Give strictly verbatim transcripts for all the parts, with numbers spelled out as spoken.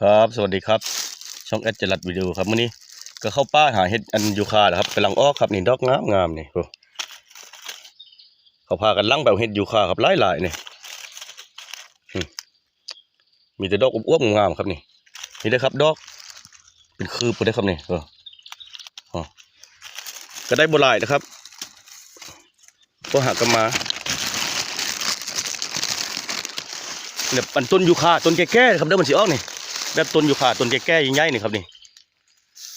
ครับ สวัสดีครับ ช่องแอดจรัสวิดีโอครับ มื้อนี้ก็เข้าป่าหาเห็ดอันยูคานะครับ กำลังออกครับ นี่ดอกงามงามนี่ โอ้ เขาพากันลังไปเอาเห็ดยูคาครับ หลายๆ นี่ อืม มีแต่ดอกอวบๆ งามๆ ครับนี่ นี่เด้อครับ ดอก เป็นคืบไปเด้อครับนี่ เออ อ๋อ ก็ได้บ่หลายนะครับ พอหากันมา แบบอันต้นยูคา ต้นแก่ๆ นะครับ เด้อ มันสิออกนี่ แบบต้นยูคา ต้นแก่ๆ ใหญ่ๆ นี่ครับนี่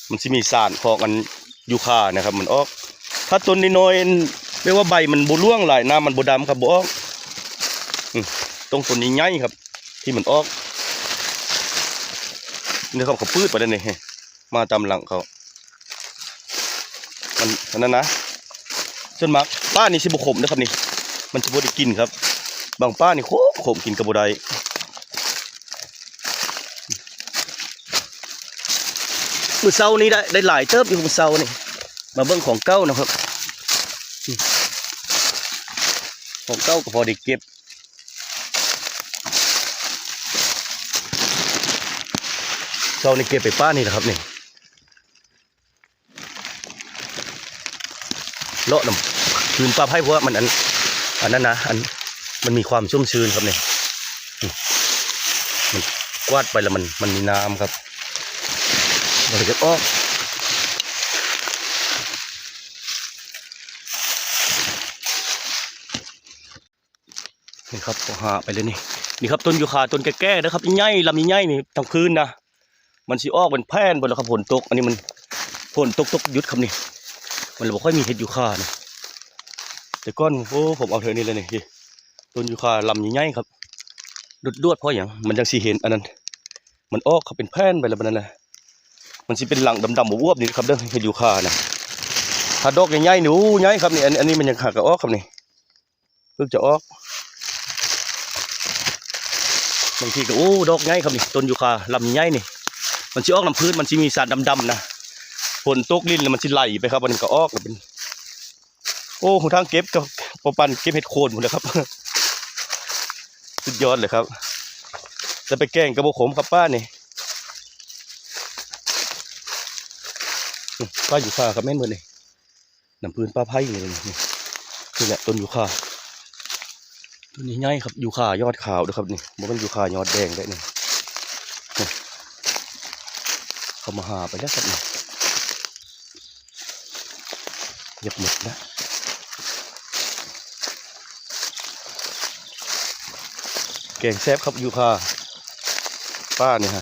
มันสิมีสารของอันยูคานะครับ มันออก ถ้าต้นน้อยๆ อัน เรียกว่าใบมันบ่ร่วงหลาย น้ำมันบ่ดำครับ บ่ออก อืม ต้องต้นใหญ่ๆ ครับ ที่มันออก นี่ครับ เขาปืดไปแล้วนี่ มาตามหลังเขา มัน อันนั้นนะ ส่วนมากป่านี่สิบ่ขมนะครับนี่ มันสิบ่ได้กินครับ บางป่านี่ขมขม กินก็บ่ได้ มื้อเช้านี้ได้ ได้หลายเติบอยู่มื้อเช้านี่ มาเบิ่งของเก่านะครับ ของเก่าก็พอได้เก็บ เช้านี้เก็บไปป่านี่แหละครับนี่ เลาะนำพื้นป่าไผ่ เพราะว่ามันอัน อันนั้นนะ อัน มันมีความชุ่มชื้นครับเนี่ย อืม มันกวาดไปแล้วมัน มันมีน้ำครับ มันก็จะออก นี่ครับ ก็หาไปเลยนี่ นี่ครับ ต้นยูคา ต้นแก่ๆ นะครับ ใหญ่ๆ ลำใหญ่ๆ นี่ ทั้งพื้นนะ มันสิออกเป็นแผ่นไปแล้วครับ ฝนตก อันนี้มัน ฝนตก ตกหยุดครับนี่ มันเลยบ่ค่อยมีเห็ดยูคานี่ แต่ก่อน โอ้ ผมเอาเท่านี้เลยนี่ ต้นยูคาลำใหญ่ๆ ครับ ดวดๆ เพราะหยัง มันจังสิเห็นอันนั้น มันออกครับ เป็นแผ่นไปแล้วบัดนั้นนะ มันสิเป็นหลังดำๆ อวบๆ นี่ครับเด้อ เห็ดยูคานะ ถ้าดอกใหญ่ๆ นี่ โอ้ ใหญ่ครับนี่ อัน อันนี้มันยังหากะออกครับนี่ เพิ่งจะออก บางทีก็ โอ้ ดอกใหญ่ครับนี่ ต้นยูคาลำใหญ่นี่ มันสิออกน้ำพื้น มันสิมีสารดำๆ นะ ฝนตกลิ้นแล้วมันสิไหลไปครับ มันก็ออกแล้วเป็น โอ้ หนทางเก็บก็ปอปันเก็บเห็ดโคนหมดเลยครับ สุดยอดเลยครับ แต่ไปแกงกระบอกขมครับป่านี่ ป่ายูคาครับแม่นหมดนี่ น้ำพื้นป่าไผ่นี่ นี่ นี่แหละต้นยูคา ต้นนี้ใหญ่ครับ ยูคายอดขาวเด้อครับนี่ บ่แม่นยูคายอดแดงได้นี่ นี่ เขามาหาไปแล้วครับนี่ เก็บหมดแล้ว แกงแซ่บครับยูคา ป่านี่ฮ